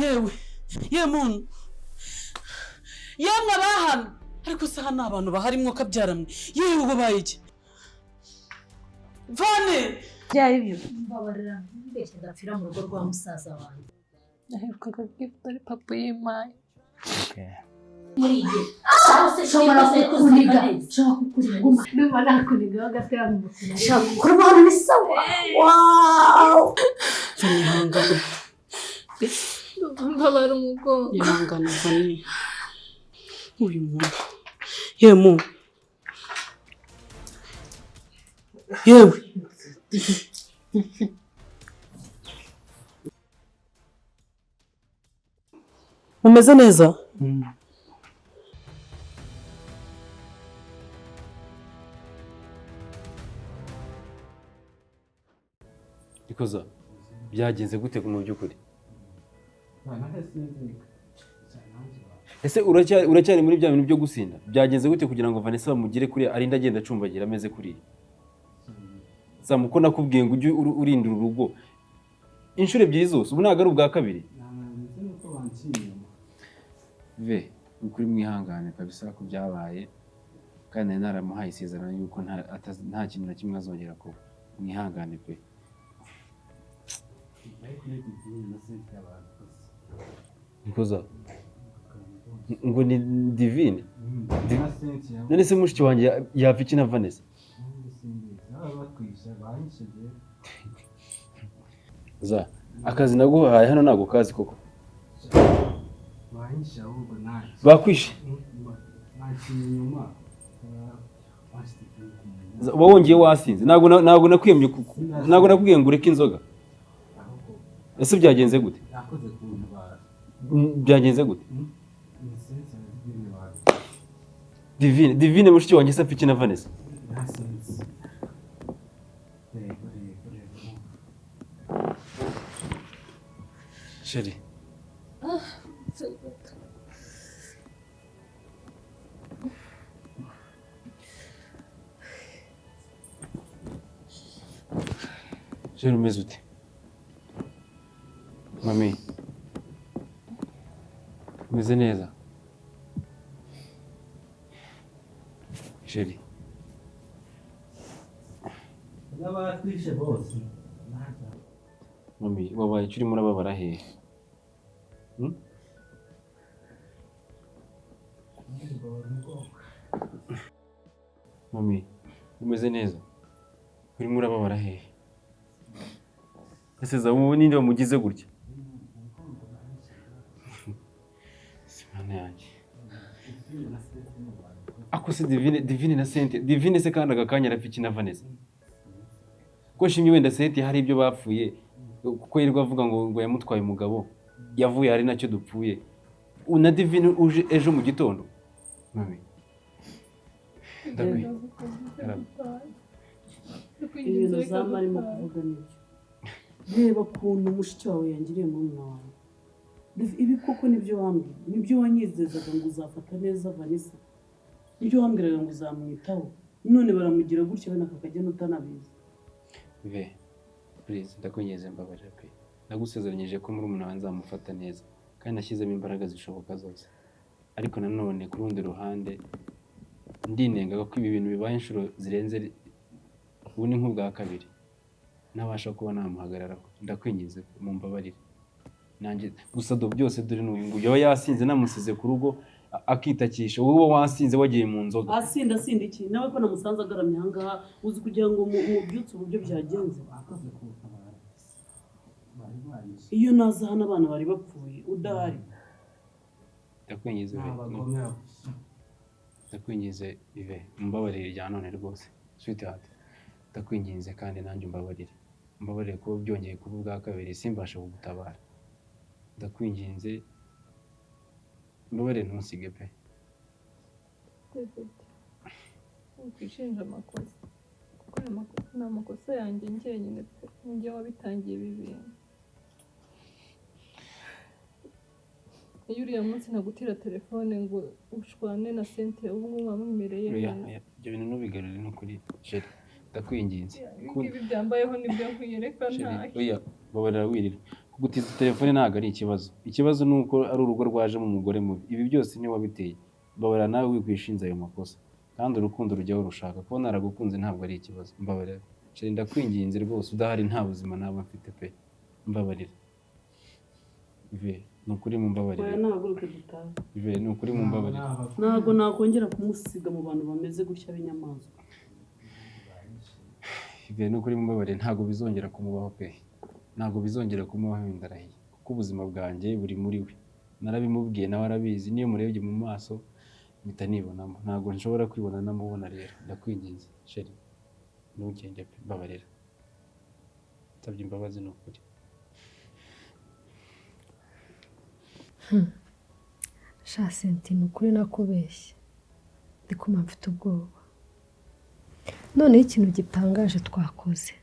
Yewe ye muntu, yemwe abahano, ariko se hano abantu bahari mwuka byaramwe. Yewe, ubwo baye iki? Vane. Byari byo. Mbabarira, mbeshya, ndapfira mu rugo rwa musaza wanjye. Naherukaga gift ari papa yimpaye. Muri igihe Nshobora kukuniga, nshobora kukuniga. Ndumva nakunigaho gatera mu buzima. Nshobora kurwana, ni sawa, wow. Ihangane. Ndumva mbabara umugongo. Ihangane, Vane. Uyu muntu, yewe muntu, yewe. Mumeze neza? Ikoza, byagenze gute mu by'ukuri? Ese uracyari muri bya bintu byo gusinda? Byagenze gute kugira ngo Vanessa bamugire kuriya, arinde agenda acumbagira ameze kuriya? Zamu, ko nakubwiye ngo ujye urindira urugo inshuro ebyiri zose, ubu ntabwo ari ubwa kabiri. Ve, ukuri mwihangane kabisa ko byabaye, kandi nari naramuhaye isezerano yuko nta kintu na kimwe azongera kuba. Mwihangane pe. Nikoza, ngo ni Divine? None se mushiki wanjye yapfa iki na Vanessa? Za, akazi naguhaye hano ntabwo kazi koko? Banyishe ahubwo nanjye. Bakwishe? Banciye inyuma, bashyize kumenya. Uba wongeye wasinze. Ntabwo nakwiyemye, ntabwo nakubwiye ngo ureke inzoga? Ahubwo Ese byagenze gute? yakoze kuntabara. Byagenze gute? Ni Cynthia na Divine bawe. Divine, Divine mushiki wanjye se apfa iki na Vanessa? Na Cynthia, yego. Chérie. Chérie, umeze ute? Mami. Umeze neza? Chérie. N'abatwishe bose. Mami, wabaye icyo? Urimo urababara hehe? Hmm? Mami, umeze neza? Urimo urababara hehe? Ese za, ubu ninde wamugize gutya? Simana yanjye. Ako se Divine, Divine na Sente, Divine se kandi aka kanya arapfa iki na Vanessa? Ko nshimye wenda Sente hari ibyo bapfuye, kuko yirirwa avuga ngo yamutwaye umugabo, yavuye hari nacyo dupfuye. Na Divine uje ejo mu gitondo. Mami. Ndakwiye. Ibintu Zamu arimo kuvuga nibyo. Reba ukuntu mushiki wawe yangiriye murumuna wawe. Ibi koko nibyo wambwiye, nibyo wanyizezaga ngo uzafata neza Vanessa, nibyo wambwiraga ngo uzamwitaho, none baramugira gutya bene aka kageni utanabizi. Ve, please, ndakwinginze, mbabarira pe. Nagusezeranyije ko murumuna wawe nzamufata neza kandi nashyizemo imbaraga zishoboka zose. Ariko nanone ku rundi ruhande ndinenga ko ibi bintu bibaye inshuro zirenze, ubu ni nk'ubwa kabiri ntabasha kuba namuhagararaho. Ndakwinginze, mumbabarire. Nanjye gusa do byose dore n'uyu nguyu yaba yasinze, namusize ku rugo akitakisha. Wowe wasinze, wagiye mu nzoga. Asinda, asinda iki nawe, ko namusanze agaramye ahangaha? Uzi kugira ngo mubyutse uburyo byagenze? Bakoze kuntabara, bari banyishe. Iyo naza hano abana bari bapfuye udahari. Ndakwinginze Ni Ive. abagome abo. Ndakwinginze Ive, mumbabarire irya none rwose, sweetheart. Ndakwinginze kandi nanjye umbabarire, umbabarire kuba byongeye kuba ubwa kabiri simbasha kugutabara. Ndakwinginze, mbabarire, ntusige pe. David, ukwishinja amakosa, kuko aya makosa ni amakosa yanjye njyenyine pe. Ninjye wabitangiye ibi bintu. Iyo uriya munsi nagutira telefone ngo ushwane na Cynthia, ubu ngubu muba mumereye Oya, neza. oya, ibyo bintu ntubigarure, ni ukuri chérie, ndakwinginze. Ibi ngibi byambayeho nibyo nkwiyereka. Chérie, Ntacyo. oya, babarira wirira. Kugutiza telefone ntabwo ari ikibazo. Ikibazo ni uko ari urugo rwajemo umugore mubi. Ibi byose niwe wabiteye. Mbabarira nawe wikwishinza ayo makosa. Kandi urukundo rujyaho rushaka. Kuba naragukunze ntabwo ari ikibazo. Mbabarira. Chérie, ndakwinginze rwose, udahari nta buzima naba mfite pe. Mbabarira. Ive, ni ukuri mumbabarire. Oya, nahaguruke dutahe. Ive, ni ukuri mumbabarire. Ntabwo nakongera kumusiga mu bantu bameze gutya b'inyamaswa. Ive, ni ukuri mumbabarire, ntabwo bizongera kumubaho pe. Ntabwo bizongera kumubaho, ndarahiye. Kuko ubuzima bwanjye buri muri we. Narabimubwiye nawe arabizi, niyo murebye mu maso mpita nibonamo. Ntabwo nshobora kwibona namubona rero. Ndakwinginze chérie. Ntugende pe, mbabarira. Nsabye imbabazi ni ukuri. Sha Senti, ni ukuri nakubeshye, ndi kumva mfite ubwoba. Noneho ikintu gitangaje twakoze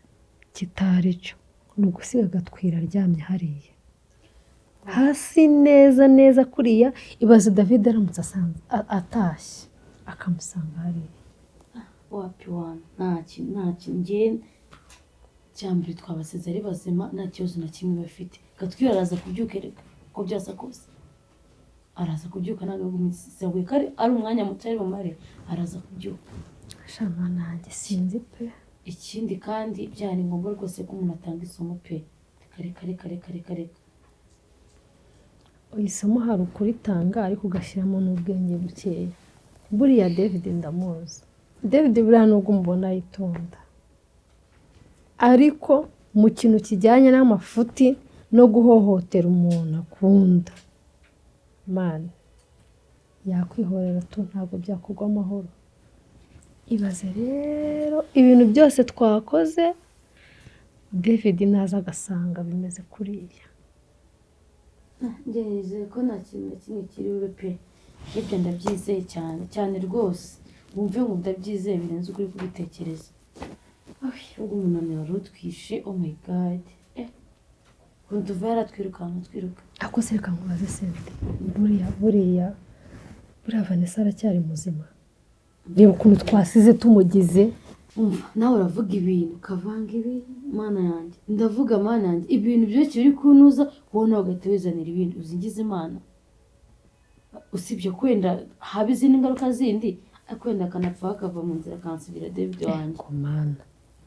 kitari cyo ni ugusiga Gatwira aryamye hariya hasi neza neza kuriya. Ibaze David aramutse atashye akamusanga hariya. Wapi wana, nta kintu, nta kintu. Njye cyambere twabasize ari bazima, nta kibazo na kimwe bafite. Gatwira araza kubyuka erega, uko byasa kose araza kubyuka, ntabwo yaguye ko ari umwanya muto ari bumare, araza kubyuka. Shama nanjye sinzi pe. Ikindi kandi byari ngombwa rwose ko umuntu atanga isomo pe. Reka reka reka reka reka. Isomo hari ukuritanga ariko ugashyiramo n'ubwenge bukeya. Buriya David ndamuzi. David buriya nubwo umubona yitonda, ariko mu kintu kijyanye n'amafuti no guhohotera umuntu akunda, man, yakwihorera tu, ntabwo byakugwa amahoro. Ibaze rero ibintu byose twakoze, David naza agasanga bimeze kuriya. Njye nizeye ko nta kintu na kimwe kiri bube pe. Ibyo ndabyizeye cyane cyane rwose, wumve ngo ndabyizeye birenze ukuri kubitekereza. Ubwo umunaniro wari utwishe, oh my God, ukuntu tuva yaratwirukanka twiruka. Ako se reka nkubaze Sente, buriya buriya buriya Vanessa aracyari muzima? Reba ukuntu twasize tumugize. Umva nawe, uravuga ibintu ukavanga ibintu, mana yanjye. Ndavuga mana yanjye, ibintu byose biri kunuza wowe, nawe ugahita wizanira ibindi uzingiza Imana. Usibye ko wenda haba izindi ngaruka zindi, ariko wenda akanapfa akava mu nzira akansigira David wanjye. Ku Mana,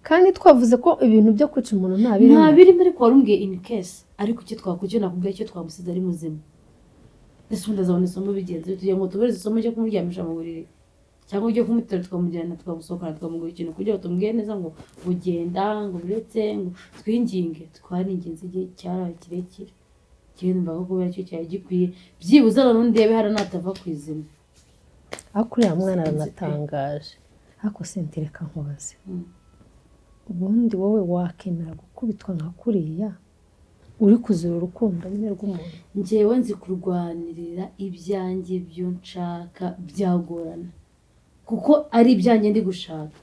kandi twavuze ko ibintu byo kwica umuntu nta birimo. Nta birimo, ariko wari umbwiye in case. Ariko icyo twakora, nakubwiye icyo twamusize ari muzima. Ese ubundi azabona isomo bigenze bite? Tugira ngo tubereze isomo ryo kumuryamisha mu buriri cyangwa ryo kumutera, tukamujyana, tukamusohokana, tukamugura ikintu kugira ngo tumubwire neza ngo ugenda, ngo uretse ngo twinginge. Twaringinze igihe cyaraye kirekire. Njyewe numva ko kubera cyo cyari gikwiye byibuze noneho ndebe hariya natava ku izima. Ariko uriya mwana aranatangaje. Ariko Sente, reka nkubaze, ubundi wowe wakemera gukubitwa nka kuriya uri kuzira urukundo nyine rw'umuntu? Njyewe nzi kurwanirira ibyanjye, byo nshaka byagorana kuko ari ibyanjye ndi gushaka.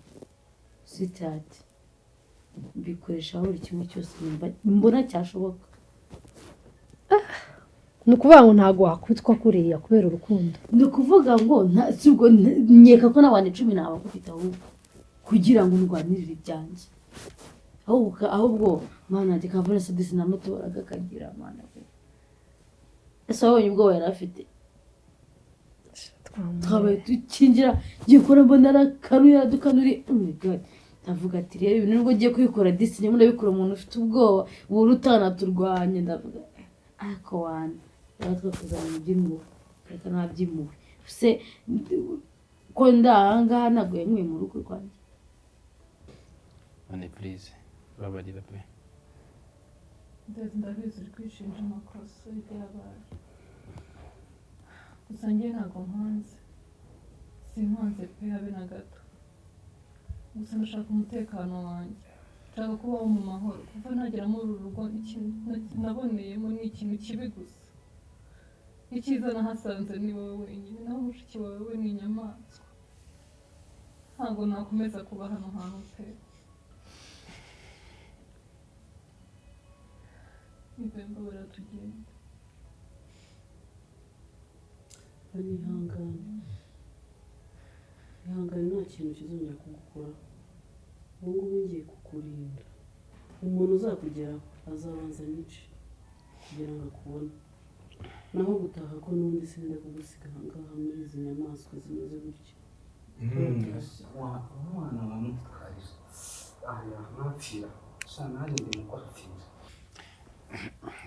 Sitati mbikoresha buri kimwe cyose numva mbona cyashoboka. Ni ukuvuga ngo ntabwo wakubitwa kuriya kubera urukundo? Ni ukuvuga ngo si ubwo nkeka ko n'abantu 10 nabakubita ahubwo kugira ngo ndwanirire ibyanjye. Ahubwo mwana wanjye kavura disi namutoraga akagira mwana we. Ese wabonye ubwoba yari afite? Twabaye dukingira, ngiye kubona mbona arakanuye, aradukanuriye. Oh my God, ndavuga ati rero ibintu nubwo ngiye kubikora disi ndimo ndabikora umuntu ufite ubwoba buri utanaturwanya. Ndavuga ariko wana rero twakuzana iby'impuhwe, reka nta by'impuhwe se ko ndi ahangaha ntabwo yanyweye mu rugo rwanjye. None please, babarira pe. Ndabizi uri kwishinja amakosa y'ibyabaye, gusa njye ntabwo nkunze, sinkunze pe, habe na gato. Gusa ndashaka umutekano wanjye, nshaka kubaho mu mahoro. Kuva nagera muri uru rugo, ikintu naboneyemo ni ikintu kibi gusa. Icyiza nahasanze ni wowe wenyine, naho mushiki wawe we ni inyamaswa. Ntabwo nakomeza kuba hano hantu pe. Mbabarira tugende. Ihangane, ihangane, nta kintu kizongera kugukoraho. Ubu ngubu ngiye kukurinda. Umuntu uzakugeraho azabanza anyice. Kugira ngo akubone. Naho gutaha ko n'ubundi sinda kugusiga aha ngaha muri izi nyamaswa zimeze gutya. Umwana bamutwaye aya ntapfira sha, nanjye ndi mu kwapfira.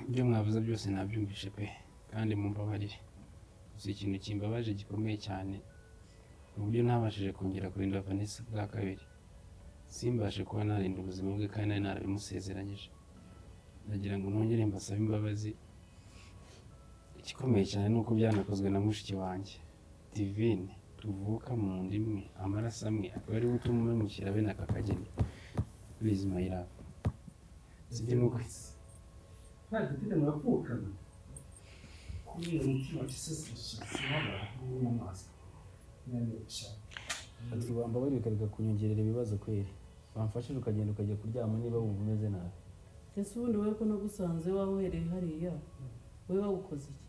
Ibyo mwavuze byose nabyumvishe pe, kandi mumbabarire. Gusa ikintu kimbabaje gikomeye cyane ni uburyo ntabashije kongera kurinda Vanessa bwa kabiri, simbashe kuba narinda ubuzima bwe kandi nari narabimusezeranyije. Ndagira ngo nongere mbasabe imbabazi. Igikomeye cyane ni uko byanakozwe na mushiki wanjye Divine, tuvuka mu nda imwe, amaraso amwe, akaba ariwe utuma umemukira bene aka kageni. Please my love, sibyo? Nuko Nta gitinde muravukana kubera umutima sinabara n'inyamaswa nyanisha. Ati wambabarira ukareka kunyongerera ibibazo kweri, wamfashije ukagenda ukajya kuryama niba wumva umeze nabi. Ese ubundi wowe ko nagusanze waba uhereye hariya, wowe wagukoze iki?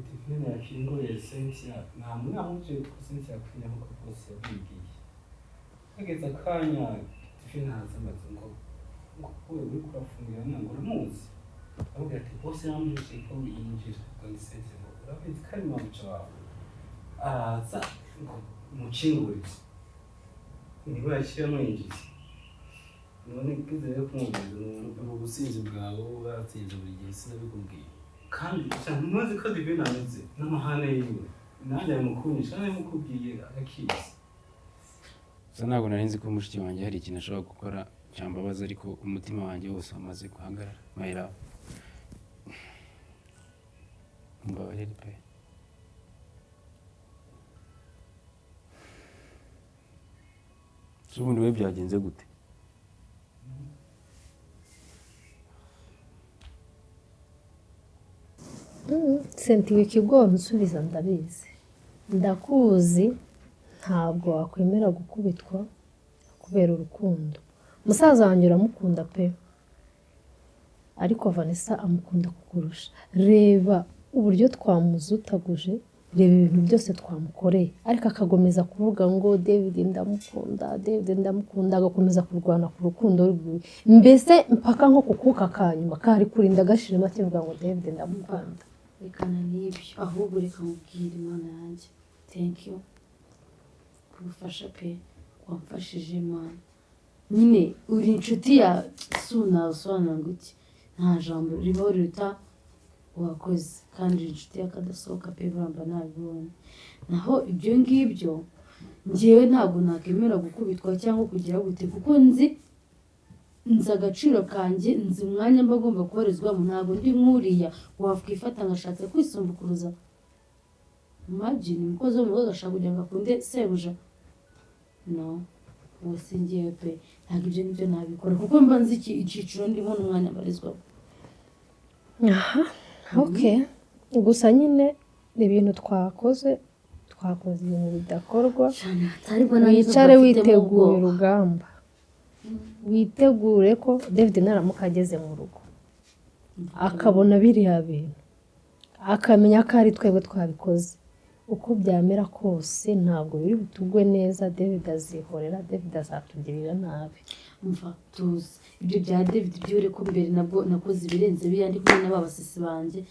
Divine yakinguye Cynthia, nta mwamuje ko Cynthia akwiye nkuko bose yabibwiye. Hageze akanya Divine haza amaze ngo we uri kurafungira ntabwo uramuzi, avuga ati bose yamuje ko yinjira, ngo ni Cynthia, ngo urabizi ko ari mabuja wawe, araza ngo mukingurire, nibwo yaciye amwinjiza none bwize rero kumubwiza umuntu. Ubu businzi bwawe uba bwatsinze buri gihe, sinabikubwiye? Kandi ntuzi ko Divine ameze n'amahane yiwe, nanjye yamukunyisha namukubwiye agakiza. Gusa ntabwo nari nzi ko mushiki wanjye hari ikintu ashobora gukora cyambabaza, ariko umutima wanjye wose wamaze guhagarara. My love, mbabarire pe. Se ubundi we byagenze gute? Senti, wikigora unsubiza, ndabizi, ndakuzi, ntabwo wakwemera gukubitwa kubera urukundo. Musaza wanjye uramukunda pe, ariko Vanessa amukunda kukurusha. Reba uburyo twamuzutaguje, reba ibintu byose twamukoreye, ariko akagomeza kuvuga ngo "David ndamukunda, David ndamukunda", agakomeza kurwana ku rukundo rwe, mbese mpaka nko ku kuka ka nyuma kari kurinda gashirimo akivuga ngo "David ndamukunda". Rekana n'ibyo, ahubwo reka mubwire. Imana yanjye, thank you kubufasha pe, wamfashije Imana. Nyine uri inshuti ya sunasobanura ngo iki, nta jambo ribaho riruta wakoze, kandi uri inshuti y'akadasohoka pe, buramba nabibonye. Naho ibyo ngibyo, ngewe ntabwo nakemera gukubitwa cyangwa kugira gute, kuko nzi agaciro kanjye, nzi umwanya mba agomba kubarizwamo. Ntabwo ndi nk'uriya wakwifata ngo ashatse kwisumbukuruza. Imagine umukozi wo mu rugo agashaka kugira ngo akunde sebuja. No, uwo si ngewe pe, ntabwo ibyo ngibyo nabikora, kuko mba nzi icyiciro ndimo n'umwanya mbarizwamo. Aha, okay. Gusa nyine ibintu twakoze ibintu bidakorwa. Ariko nanjye Wicare mfitemo witeguye ubwoba. urugamba, witegure ko David naramuka ageze mu rugo akabona biriya bintu, akamenya ko ari twebwe twabikoze, uko byamera kose ntabwo biri butugwe neza. David azihorera, David azatugirira nabi. Mva tuzi ibyo bya David byure ko mbere nabwo nakoze ibirenze biriya ndi kumwe na ba basisi banjye.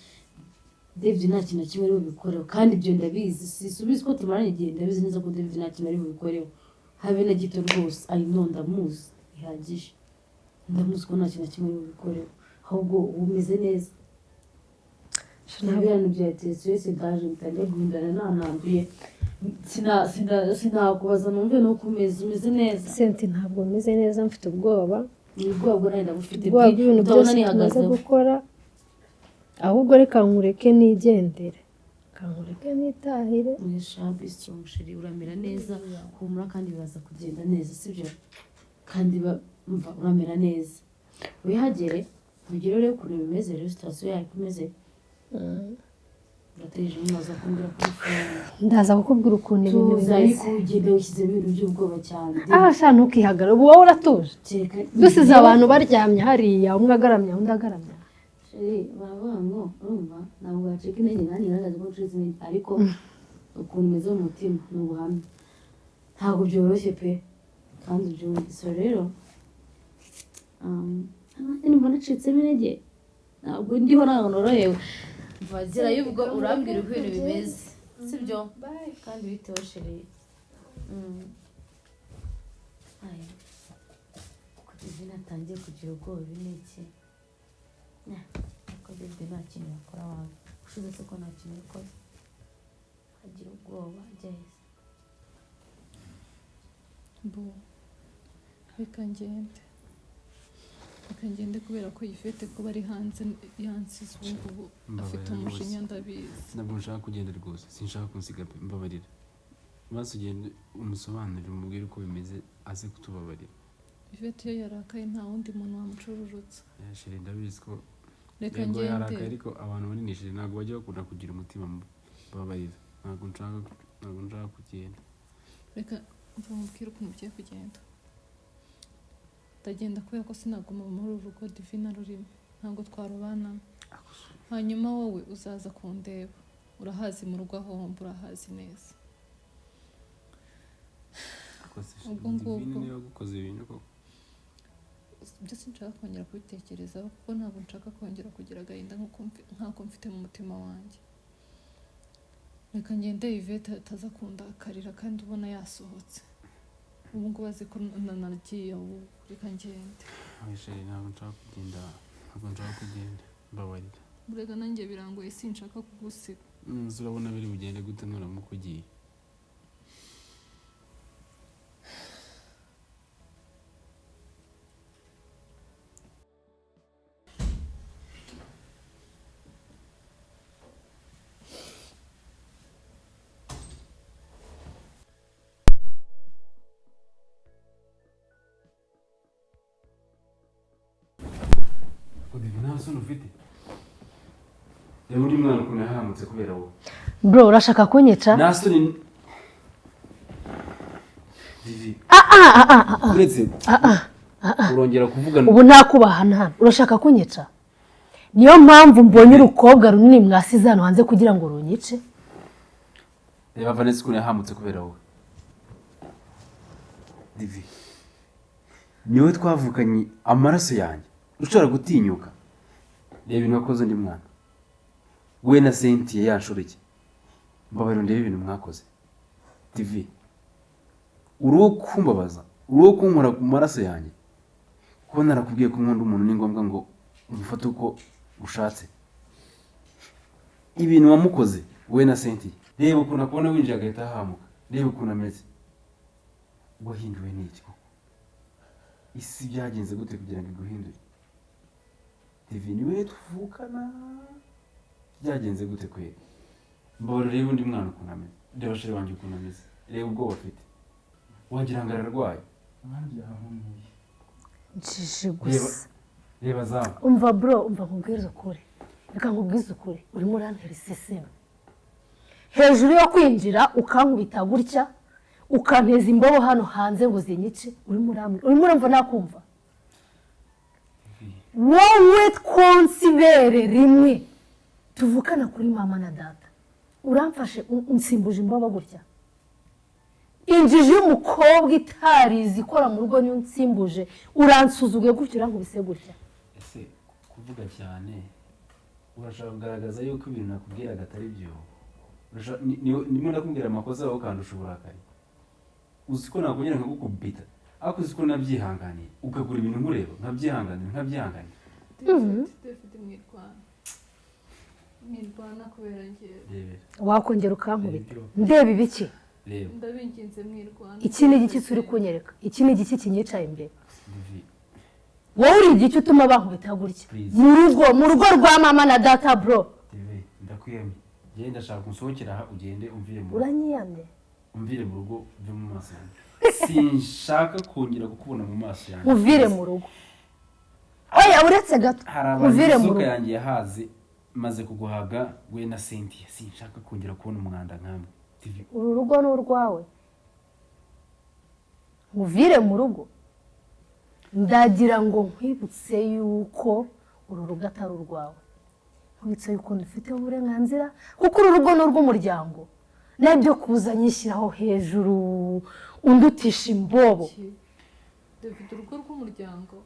David nta kintu na kimwe ari bubikoreho, kandi ibyo ndabizi, sisubizi ko tumaranye igihe, ndabizi neza ko David nta kintu ari bubikoreho, habe na gito rwose. I know, ndamuzi bihagije, ndamuzi ko nta kintu na kimwe ari bubikoreho. Ahubwo ubu umeze neza? Ntabwo byateye stress, ndaje bitangiye guhindana, nananduye. Sinakubaza numve nuko umeze neza? Senti, ntabwo meze neza, mfite ubwoba. Ni ubwoba bwo nawe ndabufite. Ubwoba bw'ibintu utabona byose tumaze nihagazeho. gukora. Ahubwo reka nkureke nigendere, reka nkureke nitahire. Mwesha, be strong chérie, uramera neza, humura, kandi biraza kugenda neza, sibyo? Kandi mva uramera neza, wihagere ntugire urebe ukuntu bimeze rero, situation yawe uko imeze. Urategereje, mumaze kumbwira kuri phone. Ndaza kukubwira ukuntu ibintu Tuza, bimeze. ariko ugenda wishyizemo ibintu by'ubwoba cyane. Ah sha, ntukihagarare, ubu wowe uratuje. Kereka Dusize abantu baryamye hariya, umwe agaramye undi agaramye. Chérie, baravuga ngo urumva ntabwo wacika intege, nanjye ngaragaza ko ncitse intege, ariko ukuntu umeze mu mutima ni ubuhamya, ntabwo byoroshye pe, kandi ubyumve. So rero Nanjye nimba nacitsemo intege, ntabwo ndiho, ntabwo norohewe. Mvagerayo ubwo urambwira uko ibintu bimeze, sibyo? Bye. Kandi bitewe chérie. Aya, ko Divine atangiye kugira ubwoba, ibi ni iki? Ko David nta kintu yakora wawe ushize se, ko nta kintu yakoze agira ubwoba, ajya heza. Bo, reka ngende, reka ngende, kubera ko Yvette kuba ari hanze yansize ubu ngubu afite Mbabarira umujinya, rwose. ndabizi. Ntabwo nshaka kugenda rwose, sinshaka kunsiga pe, mbabarira. Maze ugende umusobanurire, umubwire uko bimeze, aze kutubabarira. Yvette iyo yarakaye nta wundi muntu wamucururutsa. Ya, chérie, ndabizi ko Reka yego ngende. yarakaye, ariko abantu banini, chérie, ntabwo bajya bakunda kugira umutima mubi. Mbabarira, ntabwo nshaka kugenda. Reka mva mubwire ukuntu ugiye kugenda. Ndagenda kubera ko sinaguma muri uru rugo Divine rurimo, ntabwo twarubanamo. Hanyuma wowe uzaza kundeba, urahazi mu rugo aho homba, urahazi neza. Ariko se, Ubwo Divine ngubwo. niwe wagukoze ibintu koko? Ibyo sinshaka kongera kubitekerezaho, kuko ntabwo nshaka kongera kugira agahinda nk'ako mfite mu mutima wanjye. Reka ngende, Yvette ataza kundakarira kandi ubona yasohotse ubu ngubu azi ko nanagiye ubu. Reka ngende. Oya, chérie, ntabwo nshaka kugenda, ntabwo nshaka kugenda, mbabarira. Burega nanjye birangoye, sinshaka kugusiga. Urabona biri bugende gute nuramuka ugiye? Divi, nta soni ufite? Reba undi mwana ukuntu yahamutse kubera wowe. Bro, urashaka kunyica? Nta soni, Divi. Ah, ah, ah, ah, ah. Uretse urongera kuvuga. Ubu ntakubaha nta, urashaka kunyica? Niyo mpamvu mbonye urukobwa runini mwasize hano hanze kugira ngo runyice? Reba Vanessa ukuntu yahamutse kubera wowe. Divi, niwe twavukanye amaraso yanjye ushobora gutinyuka? Reba ibintu wakoze undi mwana we na Cynthia yanshoreye. Mbabarira, ndebe ibintu mwakoze. Divi, uri uwo kumbabaza, uri uwo kunkora ku maraso yanjye. Kuba narakubwiye ko nkunda umuntu ni ngombwa ngo umufate uko ushatse? Ibintu wamukoze we na Cynthia, reba ukuntu akubona winjiye agahita ahamuka, reba ukuntu ameze. Wahinduwe n'iki koko? Isi byagenze gute kugira ngo iguhindure? Divi, niwe tuvukana, byagenze gute kweri? Mbabarira, reba undi mwana ukuntu ameze, reba chérie wanjye ukuntu ameze, reba ubwoba afite, wagira ngo ararwaye. Nanjye yampumuye. Njiji Reba, gusa. reba zamu. Umva bro, umva nkubwize ukuri, reka nkubwize ukuri, urimo urantera iseseme. Hejuru yo kwinjira ukankubita gutya, ukanteza imbobo hano hanze ngo zinyice, urimo urambwira, urimo uramva, nakumva wowe twonsa ibere rimwe, tuvukana kuri mama na data, uramfashe unsimbuje imbobo gutya. Injiji y'umukobwa itarizi ikora mu rugo niyo unsimbuje. Uransuzuguye gutya, urankubise gutya. Ese kuvuga cyane urashaka kugaragaza yuko ibintu nakubwiraga atari byo? Ndimo ndakubwira amakosa yawe ukandusha uburakari. Uzi ko nakongera nkagukubita, ariko uzi ko nabyihanganiye, ukagura ibintu nkureba, nkabyihanganira, nkabyihanganira. David, David, mwirwana, mwirwana kubera njyewe. Rebera. Wakongera ukankubita. Reba. Ndeba ibiki? Reba. Ndabinginze, mwirwana. Iki ni igiki uri kunyereka? Iki ni igiki kinyicaye imbere? Divi. Wowe uri igiki utuma bankubita gutya? Please. Mu rugo, mu rugo rwa mama na data, bro. Divi, ndakwiyamye. Njyewe ndashaka unsohokera aha, ugende umvire mu rugo. Uranyiyamye? Umvire mu rugo, uve mu maso yanjye, sinshaka kongera kukubona mu maso yanjye. Uvire mu rugo. Oya, uretse gato. Hari abantu Uvire mu isuka rugo. yanjye yahaze, maze kuguhaga we na Cynthia, sinshaka kongera kubona umwanda nkamwe. Divi. Uru rugo ni urwawe? Uvire mu rugo. Ndagira ngo nkwibutse yuko uru rugo atari urwawe, nkwibutse yuko dufite uburenganzira, kuko uru rugo ni urw'umuryango. Nabyo kuza nyishyiraho hejuru undutisha imbobo. Iki? David, urugo rw'umuryango.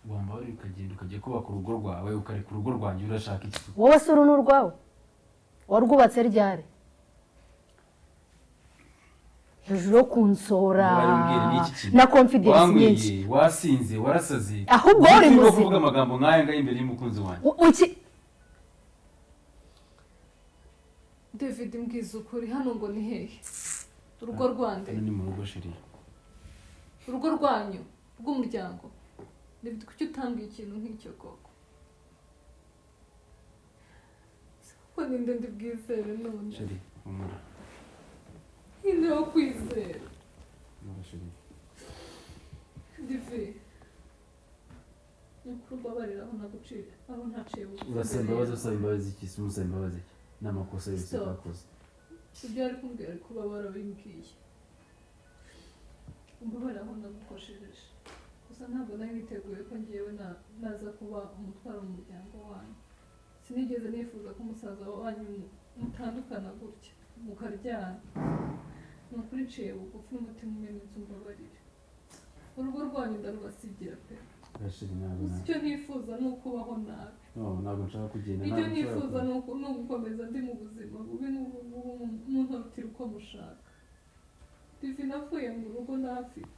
Wambabarira ukagenda ukajya kubaka urugo rwawe, ukareka urugo rwanjye, urashaka iki? Wowe se uru ni urwawe? Warwubatse ryari? Hejuru yo kunsora Mbabarira, ni iki kintu? na confidence Wanyweye, nyinshi. Wasinze, warasaze. Ahubwo wowe uri Urimo muzima. kuvuga amagambo nk'aya ngaya imbere y'umukunzi wanjye. Uki David, mbwiza ukuri, hano ngo ni hehe? Urugo rwande? Hano ni mu rugo, chérie. Urugo rwanyu rw'umuryango? David, kuki utambwiye ikintu nk'icyo koko? Ko ninde ndi bwizere none? Chérie, humura. Ninde wo kwizera? Humura, chérie. Divi, ni ukuri umbabarira aho naguciye, aho ntaciye bugufi. Urasaba imbabazi, usaba imbabazi iki se? Umusaba imbabazi iki? Ni amakosa yose Stop. twakoze. Ibyo ari kumbwira, ari kuba warabimbwiye. Umbabarira aho nagukoshereje, gusa ntabwo nari niteguye ko ngewe naza kuba umutwaro mu muryango wanyu. Sinigeze nifuza ko umusaza wanyu mutandukana gutya mukaryana. Ni ukuri nciye bugufi n'umutima umenetse, umbabarire. Urugo rwanyu ndarubasigira pe. Oya, chérie, ntabwo Gusa icyo nifuza ni ukubaho nabi. No, ntabwo nshaka kugenda. Icyo Ntabwo nshobora nifuza ni ugukomeza ndi mu buzima bubi nk'ubu ngubu, muntotira uko mushaka. Divi, navuye mu rugo ntafite,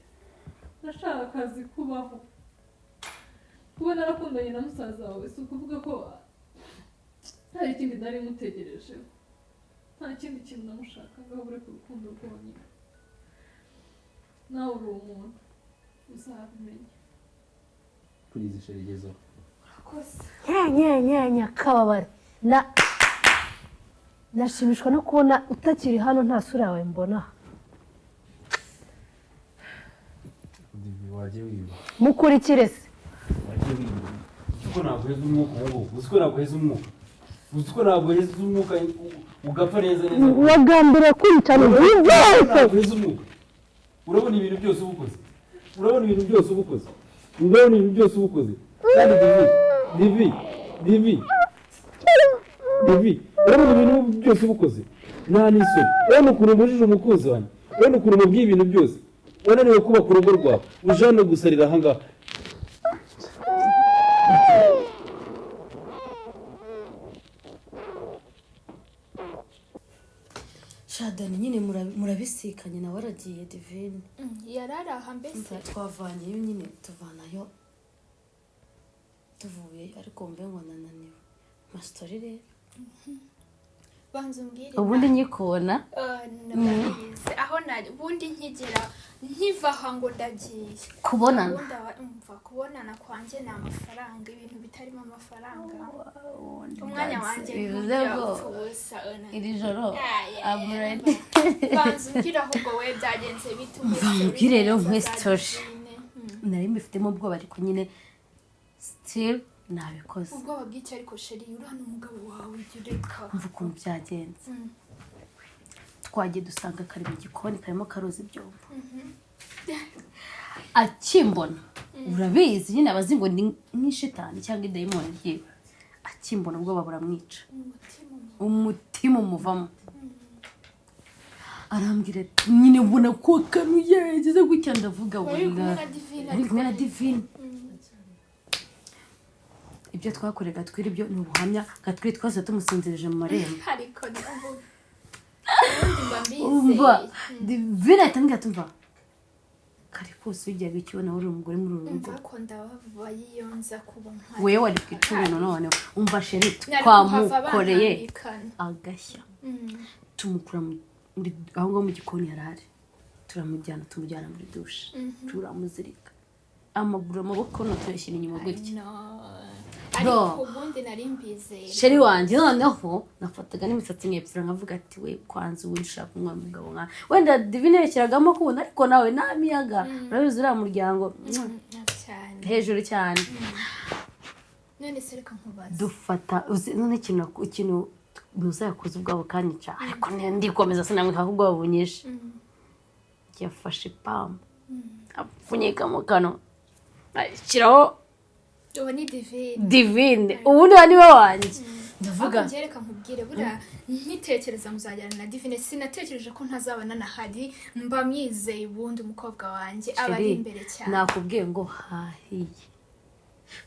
nashaka akazi, kubaho. Kuba narakundanye na musaza wawe si ukuvuga ko hari ikindi nari mutegerejeho. Nta kindi kintu namushakagaho uretse urukundo rwonyine. Nawe uri umuntu, uzabimenya. Please, chérie, gezaho. Urakoze. Nyanya kababara na nashimishwa no kubona utakiri hano, nta sura yawe mbona aha. Divi, wagiye wiba. Mukurikire se. Wagiye wiba. Uzi ko naguheza umwuka ubu ngubu? Uzi ko naguheza umwuka? Uzi ko naguheza umwuka ugapfa neza neza? Wagambiriye kwicana ibintu byose. Naguheza umwuka. Urabona ibintu byose uba ukoze, urabona ibintu byose uba ukoze, urabona ibintu byose uba ukoze. Kandi Divi, Divi, Divi, Divi, urabona ibintu byose uba ukoze, nta n'isoni. Urabona ukuntu ubujije umukunzi wanjye, urabona ukuntu umubwiye ibintu byose. Wananiwe kubaka urugo rwawe, uje hano gusarira ahangaha. Shadani nyine murabisikanye nawe aragiye, Divine. Yari ari aha mbese? Umva, twavanyeyo nyine, tuvanayo, tuvuyeyo, ariko mbe ngo nananiwe masitori rero. Banza umbwire. Ubundi nyikubona. Ndabizi aho nari ubundi nkigera, nkiva aha ngo ndagiye. Kubonana. Ubundi umva, kubonana kwanjye ni amafaranga. Ibintu bitarimo amafaranga, umwanya wanjye Bivuze ngo ntujya ubusa. iri joro Yeah, I'm ready. Banza umbwire ahubwo we, byagenze bite? Umva nkubwire rero, nkwe story. Nari mbifitemo ubwoba, ariko nyine still nabikoze. Ubwoba bw'icyo ariko, chérie? Uriya ni umugabo wawe, jya ureka. Umva ukuntu byagenze. Twagiye dusanga kari mu gikoni, karimo karoza ibyombo. Akimbona, urabizi nyine abazi ngo ni nk'ishitani cyangwa idayimoni ryiwe, akimbona ubwoba buramwica. Umutima. Umutima umuvamo. Arambwira ati nyine ubona ko kanuye yagize gutya, ndavuga Wari kumwe wenda na Divine? Ari kumwe na Divine. Ibyo twakoreye Gatwiri byo ni ubuhamya. Gatwiri twese tumusinzirije mu marembo. Ariko ubundi mba Umva, mbizeye. Divine ahita ambwira ati: "Umva, kare kose ujyaga ikibona uri umugore muri uru rugo." Umva ko ndababaye, iyo nza kuba mpari. Wewe wari bwicubino. None umva, chérie, Nari kuhava twamukoreye bantambikana. agashya. Tumukura muri aho ngaho mu gikoni yari ari, turamujyana, tumujyana muri douche, turamuzirika amaguru, amaboko, no tuyashyira inyuma gutya. No. Bro. Ariko ubundi nari mbizeye. Chérie wanjye, noneho nafataga n'imisatsi nkepfira, nkavuga ati: "We kwanza ubundi ushaka umwana umugabo nka wenda Divine yashyiragamo kubona, ariko nawe nta miyaga, urabizi uriya muryango." Cyane. Hejuru cyane. None se reka nkubaze. Dufata uzi none ikintu ntuzayakoze ubwabo kanyica, ariko ndikomeza sinamwika ko ubwoba bunyishe. Yafashe ipamba apfunyika mu kanwa, ashyiraho. Ubu ni Divine. Divine, ubundi uwo niwe wanjye ndavuga. Ariko njye reka nkubwire, buriya nkitekereza muzajyana na Divine, sinatekereje ko ntazabana na hari mba mwizeye. Ubundi umukobwa wanjye aba ari Chérie, imbere cyane. Nakubwiye ngo hahiye.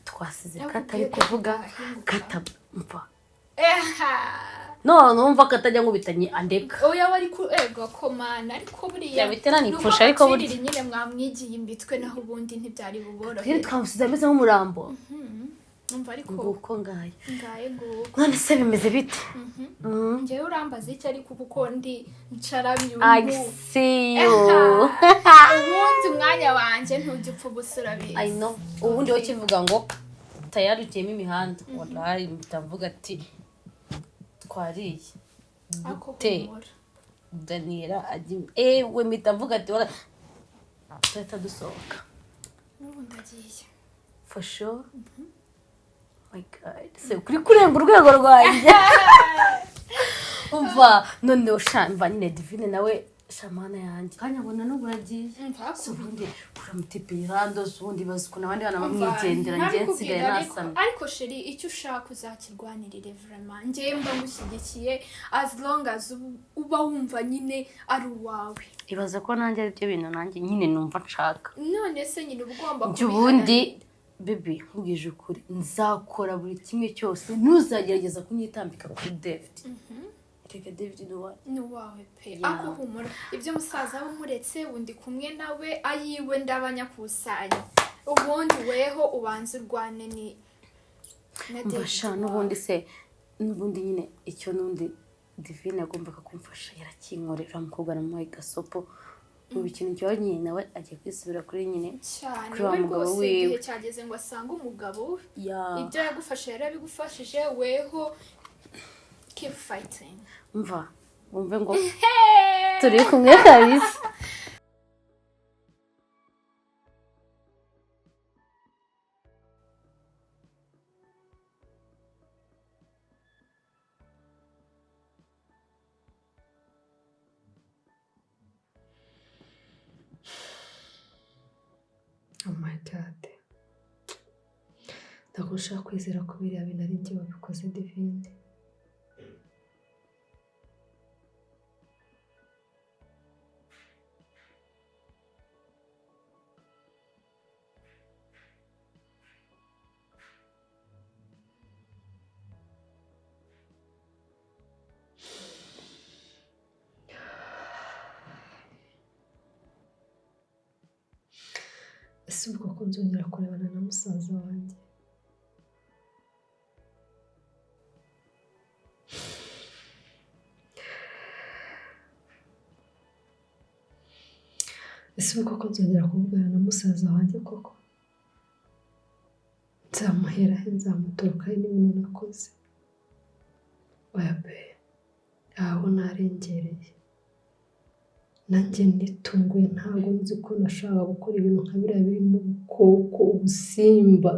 Twasize Nakubwiye katari ko kuvuga ahinguka. katamva. Eha. None numva katajya nkubitanye andeka. Oya wari ku ego komana, ariko buriya Yabitera ni uko nipfusha, ariko burya- abacirira nyine mwamwigiye imbitwe, naho ubundi ntibyari Twari buborohere. twamusize ameze nk'umurambo. Umva ariko Nguko ngayo. Ngaye nguko. None se bimeze bite? Njyewe urambaza iki ariko kuko ndi ncaramye I ubu. see you. Ubundi umwanya wanjye ntujya upfa ubusa, urabizi. I know. Ubundi wowe kivuga ngo tayari utiyemo imihanda. Wallahi mpita ati twariye. Ako Gute? humura. Daniela ajya ewe mpita mvuga ati wala tuhita dusohoka. N'ubu ndagiye. For sure. My God. Se kuri kurenga urwego rwanjye. Umva noneho sha mva nyine Divine nawe shamana yanjye. Kanya mbona n'ubu uragiye. Umva. Si ubundi uramutipe irando, si ubundi bazi ukuntu abandi bana bamwigendera, njye nsigaye nasamye. Ariko chéri, icyo ushaka uzakirwanirire, vraiment njyewe mba ngushyigikiye as long as uba wumva nyine ari uwawe. Ibaza ko nanjye ari byo bintu nanjye nyine numva nshaka. None se nyine uba ugomba Njye ubundi baby, nkubwije ukuri, nzakora buri kimwe cyose ntuzagerageza kunyitambika kuri David. Reka, David ni uwanjye. Ni uwawe pe. Yeah. Ako humura, ibyo musaza we umuretse, undi kumwe nawe ayiwe ndabanyakusanya, ubundi weho ubanza urwane ni na David Mfasha wawe. N'ubundi se n'ubundi nyine icyo n'undi Divine yagombaga kumfasha yarakinkorera, umukobwa namuhaye gasopo. Ubu ikintu cyonyine nawe agiye kwisubira kuri nyine Cyane. kuri wa We mugabo rwose wiwe. igihe cyageze ngo asange umugabo we. Ya. Ibyo yagufashe yarabigufashije, weho keep fighting. Mva wumve ngo turi kumwe kabisa. Oh my God. Ntabwo nshaka kwizera ko biriya bintu ari njye wabikoze, Divine. Ese ubwo ko nzongera kurebana na musaza wanjye? Ese ubwo ko nzongera kuvugana na musaza wanjye koko? Nzamuhera he? Nzamuturuka he n'ibintu nakoze? Oya pe, aho narengereye. Nanjye nitunguye, ntabwo nzi ko nashakaga gukora ibintu nka biriya birimo ubukoko, ubusimba.